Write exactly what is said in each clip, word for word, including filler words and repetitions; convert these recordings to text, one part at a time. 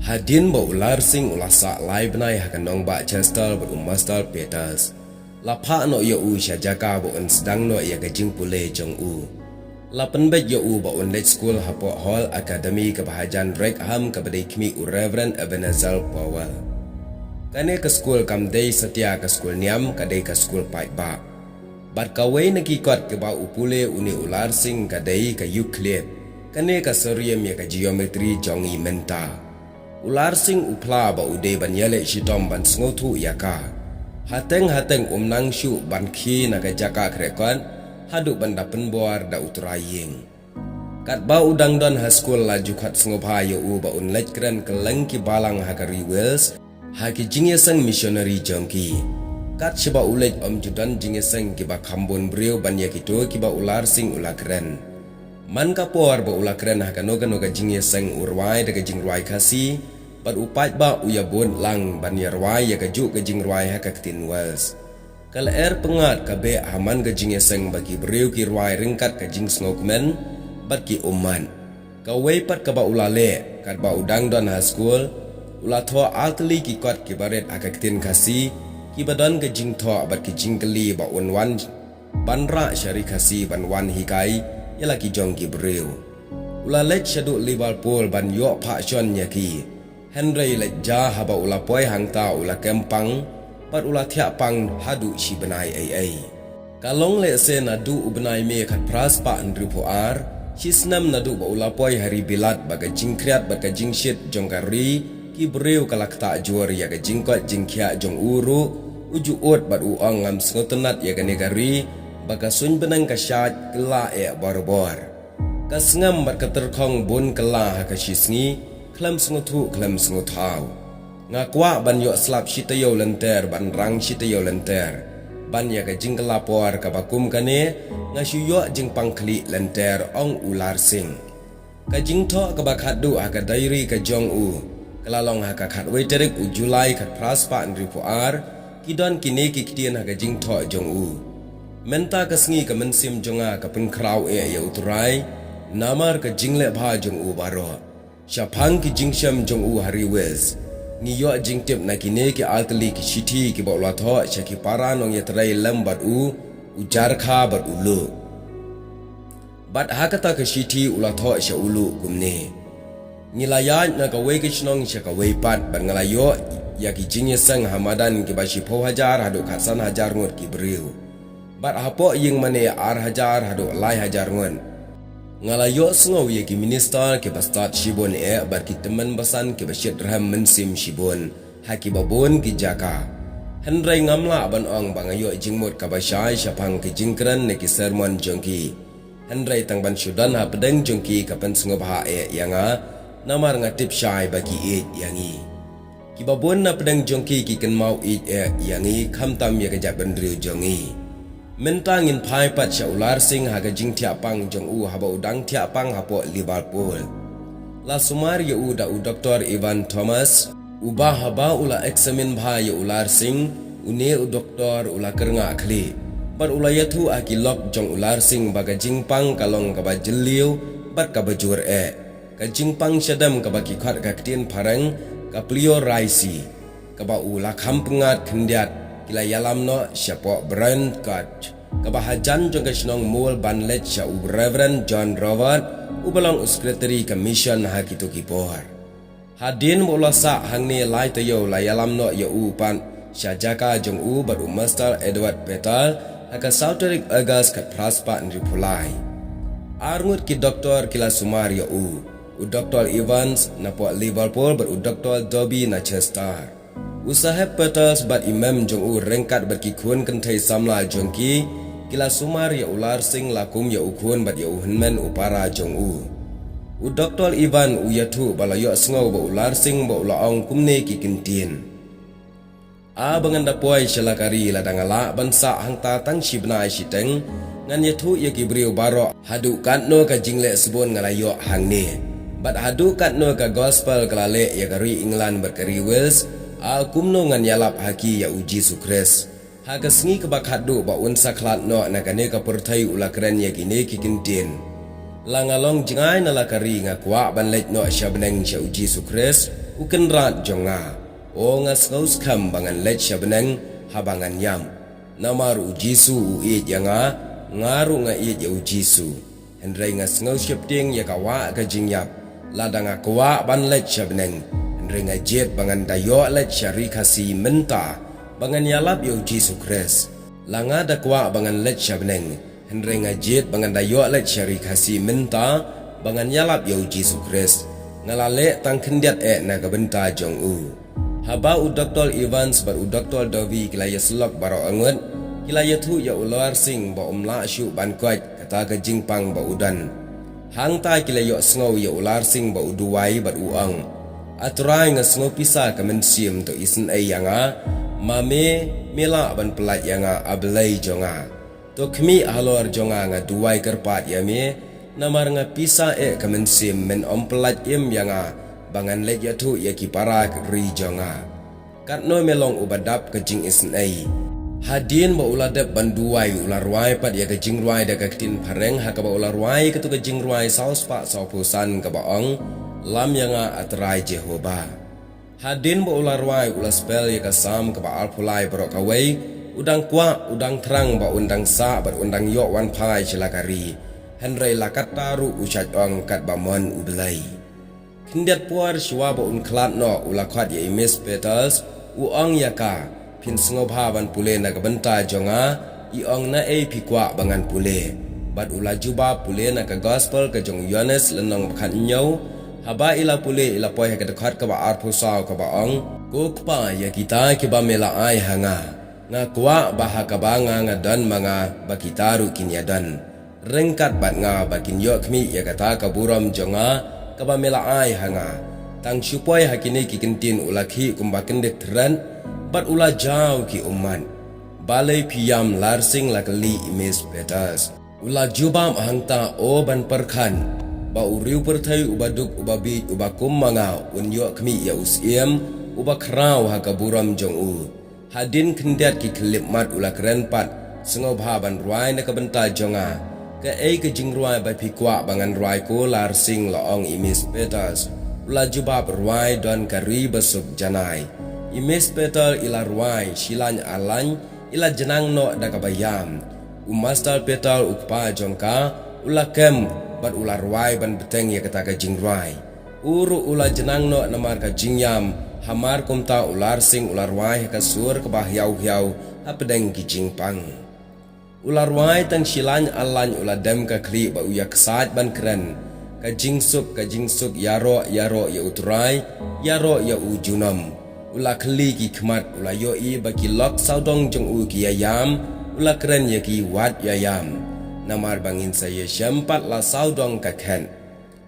Hadien ba u Larsing u la sah lai bnai ha ka nongbah Chester bad u Master Peters, la phah noh ïa u sha jaka ba un sdang noh ïa ka jingpule jong u. La pynbeit ïa u ba un leit skul hapoh Hall Academy kaba hajan Wrexham kaba dei khmih u Reverend Ebenezer Powell. Kane ka skul kam dei satia ka skul niam, ka dei ka skul paidbah. Bad kawei na ki kot kiba u pule une u Larsing ka dei ka Euclid. Kane ka syriem ïa ka geometry jong ngi mynta. U Larsing u phla ba u dei ban ïaleh shitom ban sngewthuh ïa ka. Hateng hateng um nang shuh ban khie na ka jaka khreh kot haduh ban da pynbor da u trai ïing. Katba u dang don ha skul la ju khot sngewbha ïa u ba un leit kren kylleng ki balang ha ka ri Wales ha ki jingïaseng missionary jong ki. Kat shaba u leit ym ju don jingïaseng kiba kham bun briew ban ïa kito kiba u Larsing u la kren. Man ka por ba u la kren ha kano kano ka jingïaseng u rwai da ka jingrwai Khasi, bad u paidbah u ïabud lang ban ïarwai ïa kajuh ka jingrwai ha ka ktien Wales. Ka lyer pyngngad ka beh ha man ka jingïaseng ba ki briew ki rwai ryngkat ka jingsngewkmen bad ki ummat. Kawei pat kaba u la leh katba u dang don ha skul, u la thoh artylli ki kot kiba rit ha ka ktien Khasi, kiba don ka jingthoh bad ki jingkylli ba un wan ban rah sha ri Khasi ban wan hikai ïa la ki jong ki briew. U la leit shaduh Liverpool ban ïoh phah shon ïa ki. Hynrei leit ja haba u la poi hangta u la kem pang bad u la thiah pang haduh shi bnai ei ei. Ka long lehse naduh u bnai May khatphra spah hynriewphew ar, shi snem naduh ba u la poi ha ri Bilat ba ka jingkhriat bad ka jingshit jong ka ri ki briew ka la ktah jur ïa ka jingkoit jingkhiah jong u ruh, u ju ud bad u ong ngam sngewtynnat ïa kane ka ri ba ka suiñ bneng ka shait kylla eh barabor. Ka sngem bad ka tyrkhong bun kylla ha ka shisngi, khlem sngewthuh khlem sngewthaw. Nga kwah ban ïoh slap shi taïew lynter ban rang shi taïew lynter ban ïa ka jingkylla por kaba kum kane, nga shu ïoh jingpang khlieh lynter, ong u Larsing. Ka jingthoh kaba khatduh ha ka diary ka jong u ka la long ha ka khatwei tarik u July khatphra spah hynriewphew ar. Ki don kine ki ktien ha ka jingthoh jong u. Mynta ka sngi ka mynsiem jong nga ka pynkhraw eh ïa u Trai namar ka jingleh bha jong u baroh. Shaphang ki jingshem jong u ha ri Wales, ngi ïoh jingtip na kine ki artylli ki shithi kiba u la thoh sha ki para nongïatrei lem bad u, u Jarkha bad u Luke. Bad ha kata ka shithi u la thoh sha u Luke kumne: Ngi la ïaid na kawei ka shnong sha kawei pat bad nga la ïoh ïa ki jingïaseng ha madan kiba shiphew hajar haduh khatsan hajar ngut ki briew. Bad hapoh ïing mane ar hajar haduh lai hajar ngut. Nga la ïohsngew ïa ki minister kiba stad shibun eh bad ki tymmen basan kiba shitrhem mynsiem shibun ha kiba bun ki jaka. Hynrei ngam lah ban ong ba nga ïoh jingmut kaba shai shaphang ki jingkren ne ki sermon jong ki. Hynrei tang ban shu don hapdeng jong ki ka pynsngewbha eh ïa nga, namar nga tip shai ba ki ïeit ïa ngi. Kiba bun na pdeng jong ki ki kynmaw ïeit eh ïa ngi khamtam ïa ka jaitbynriew jong ngi. Mynta ngin phai pat sha u Larsing ha ka jingthiah pang jong u haba u dang thiah pang hapoh Liverpool. La sumar ïa u da u Doktor Evan Thomas, uba haba u la eksamin bha ïa u Larsing, une u doktor u la kyrngah khlieh bad u la ïathuh ha ki lok jong u Larsing ba ka jingpang ka long kaba jylliew bad kaba jur eh. Ka jingpang shadem kaba ki khot ha ka ktien phareng ka pleurisy, kaba u la kham pyngngad khyndiat, ki la ïalam noh shapoh Brent Court, kaba hajan jong ka shnong Mul ban leit sha u Reverend John Robert, uba long u sekretari ka mission ha kito ki por. Hadien ba u la sah hangne lai taïew la ïalam noh ïa u pat sha jaka jong u bad u Master Edward Petal ha ka saw tarik August khatphra spah hynriewphew lai. Ar ngut ki doktor ki la sumar ïa u, u Doktor Evans napoh Liverpool bad u Doktor Dobbie na Chester. U Saheb Peters bad i mem jong u ryngkat bad ki khun kynthei samla jong ki, ki la sumar ïa u Larsing la kum ïa u khun bad ïa u hynmen u para jong u. U Doktor Evan u ïathuh ba la ïohsngew ba u Larsing ba u la ong kumne ki kyntien: A ba ngan da poi sha la ka ri lada nga lah ban sah hangta tang shi bnai shiteng, ngan ïathuh ïa ki briew baroh haduh katno ka jingleh sbun nga la ïoh hangne, bad haduh katno ka gospel ka la leh ïa ka ri England bad ka ri Wales, a kumno ngan ïalap ha ki ïa u Jisu Khrist. Ha ka sngi kaba khatduh ba un sa khlad noh na kane ka pyrthei u la kren ïa kine ki kyntien. La nga long jngai na la ka ri, nga kwah ban leit noh sha bneng sha u Jisu Khrist, u Kynrad jong nga. O nga sngewskhem ba ngan leit sha bneng haba ngan ïam. Namar u Jisu u ïeit ïa nga, nga ruh nga ïeit ïa u Jisu. Hynrei nga sngew sheptieng ïa ka wah ka jingïap. Lada nga kwah ban leit sha bneng, hynrei nga jied ba ngan da ïoh leit sha ri Khasi mynta ba ngan ïalap ïa u Jisu Khrist. La nga da kwah ba ngan leit sha bneng, hynrei nga jied ba ngan da ïoh leit sha ri Khasi mynta ba ngan ïalap ïa u Jisu Khrist. Nga la leh tang khyndiat eh na ka bynta jong u. Haba u Doktor Evans bad u Doktor Dovey ki la ïasyllok baroh arngut, ki la ïathuh ïa u Larsing ba um lah shuh ban koit kata ka jingpang ba u don. Hangta ki la ïohsngew ïa u Larsing ba u duwai bad u ong, A Trai, nga sngew pisa ka mynsiem, to isynei ïa nga. Ma me, me lah ban pyllait ïa nga, A Blei jong nga. To khmih halor jong nga, nga duwai kyrpad ïa me, namar nga pisa eh ka mynsiem, men ym pyllait im ïa nga ba ngan leit ïathuh ïa ki para ri jong nga. Katno me long uba dap ka jingisynei. Hadien ba u la dep ban duwai, u la rwai pat ïa ka jingrwai da ka ktien phareng, ha kaba u la rwai kato ka jingrwai saw spah saw phew san, kaba ong, Lam ïa nga, A Trai Jehobah. Hadien ba u la rwai, u la spell ïa ka Salm kaba arphew lai baroh kawei, u dang kwah, u dang thrang ba un dang sah bad un dang ïoh wan phai sha la ka ri. Hynrei la katta ruh u shait ong katba mon U Blei. Khyndiat por shuwa ba un khlad noh, u la khot ïa i Miss Petals, u ong ïa ka, Phin sngewbha ban pule na ka bynta jong nga, i ong naei phi kwah ba ngan pule. Bad u la jubab, Pule na ka Gospel ka jong u Ïoannis lynnong ba khathynñiew. Haba i la pule, i la poi ha ka dkhot kaba arphew saw, kaba ong, Ko Kpa, ïa kita kiba me la ai ha nga, nga kwah ba ha kaba nga nga don ma nga, ba kita ruh kin ïadon ryngkat bad nga, ba kin ïoh khmih ïa kata ka burom jong nga kaba me la ai ha nga. Tang shu poi ha kine ki kyntien u la khih kumba kyndiat thret, bad u la jaw ki ummat. Balei phi ïam Larsing, la kylli i Miss Petals. U la jubab hangta, O ban pyrkhat ba u riew pyrthei uba duk, uba bieit, uba kum ma nga, un ïoh khmih ïa u Syiem uba khraw ha ka burom jong u. Hadien khyndiat ki khyllipmat u la kren pat, Sngewbha ban rwai na ka bynta jong nga. Kaei ka jingrwai ba phi kwah ba ngan rwai, ko Larsing, la ong i Miss Petals. U la jubab, Rwai Don ka ri basuk janai. I Miss Petals i la rwai, Shi laiñ ar laiñ, i la jnang noh da kaba ïam. U Master Petals, u kpa jong ka, u la kem bad u la rwai ban bteng ïa kata ka jingrwai. U ruh u la jnang noh namar ka jingïam, hamar kumta u Larsing u la rwai ha ka sur kaba hiaw hiaw hapdeng ki jingpang. U la rwai tang shi laiñ ar laiñ, u la dem ka khlieh bad u ïa ksaid ban kren, Ka jingsuk, ka jingsuk, ïaroh, ïaroh ïa U Trai, ïaroh ïa u junom. U la khylli ki khmat, u la ïohi ba ki lok sawdong jong u ki ïa ïam, u la kren ïa ki, Wat ïa ïam, namar ba ngin sa ïashem pat la sawdong ka khet.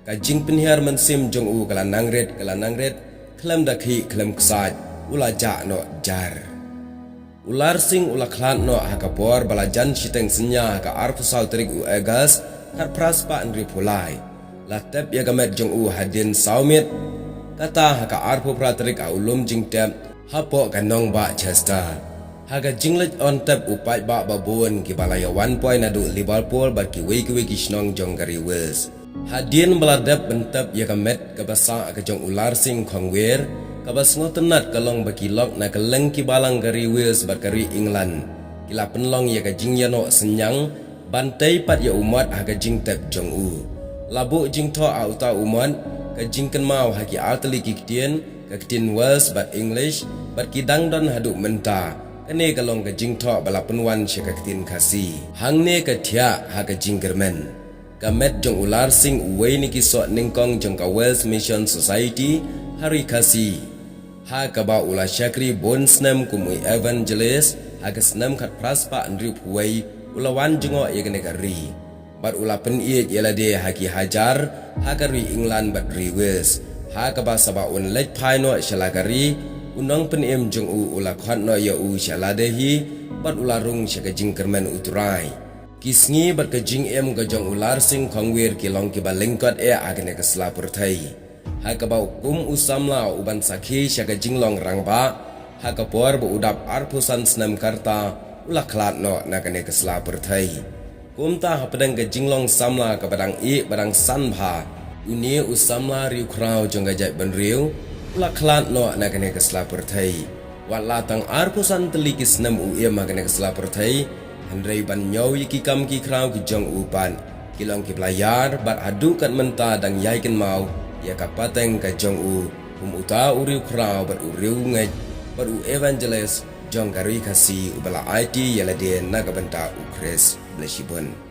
Ka jingpynhiar mynsiem jong u ka la nang rit, ka la nang rit, khlem da khih, khlem ksaid, u la jah noh jar. U Larsing u la khlad noh ha ka por ba la jan shiteng synñia ha ka arphew saw tarik u August, khatphra spah hynriewphew lai. La tep ïa ka met jong u hadien saw miet. Kata ha ka arphew phra tarik ha u lum jingtep, hapoh ka nongbah Chester. Ha ka jingleit on tep u paidbah babun kiba la ïa wan poi naduh Liverpool bad kiwei kiwei ki shnong jong ka ri Wales. Hadien ba la dep ban tep ïa ka met kaba sah ka jong u Larsing Khongwir, kaba sngewtynnat ka long ba ki lok na kylleng ki balang ka ri Wales bad ka ri England ki la pynlong ïa ka jingïanoh synñiang ban tei pat ïa u mot ha ka jingtep jong u. La buh jingthoh ha uta u mot, ka jingkynmaw ha ki artylli ki ktien, ka ktien Welsh bad English, bad ki dang don haduh mynta. Kane ka long ka jingthoh ba la pynwan sha ka ktien Khasi. Hangne ka thiah ha ka jingkyrmen. Ka met jong u Larsing, uwei na ki soh nyngkong jong ka Welsh Mission Society ha ri Khasi, ha kaba u la shakri bun snem kum u evangelist. Ha ka snem khatphra spah hynriewphew wei u la wan jngoh ïa kane ka ri bad u la pynïeit ïa lade ha ki hajar ha ka ri England bad ri Wales. Ha kaba sa ba un leit phai noh sha la ka ri, u nongpynim jong u u la khot noh ïa u sha lade hi bad u la rung sha ka jingkyrmen U Trai. Ki sngi bad ka jingim ka jong u Larsing Khongwir ki long kiba lyngkot eh ha kane ka sla pyrthei, ha kaba u kum u samla u ban sakhi sha ka jinglong rangbah, ha ka por ba u dap arphew san snem ka rta u la khlad noh na kane ka sla pyrthei. Kumta hapdeng ka jinglong samla kaba dang ieh ba dang san bha, une u samla riewkhraw jong ka jaitbynriew u la khlad noh na kane ka sla pyrthei. Wat la tang arphew san tylli ki snem u im ha kane ka sla pyrthei, hynrei ban ñiew ïa ki kam ki khraw ki jong u pat ki long kiba la ïar bad haduh kat mynta dang ïai kynmaw ïa ka pateng ka jong u kum uta u riewkhraw bad u riewngeit bad u evangelist jong ka ri Khasi uba la aiti ïa lade na ka bynta u Khrist. Bless you bun.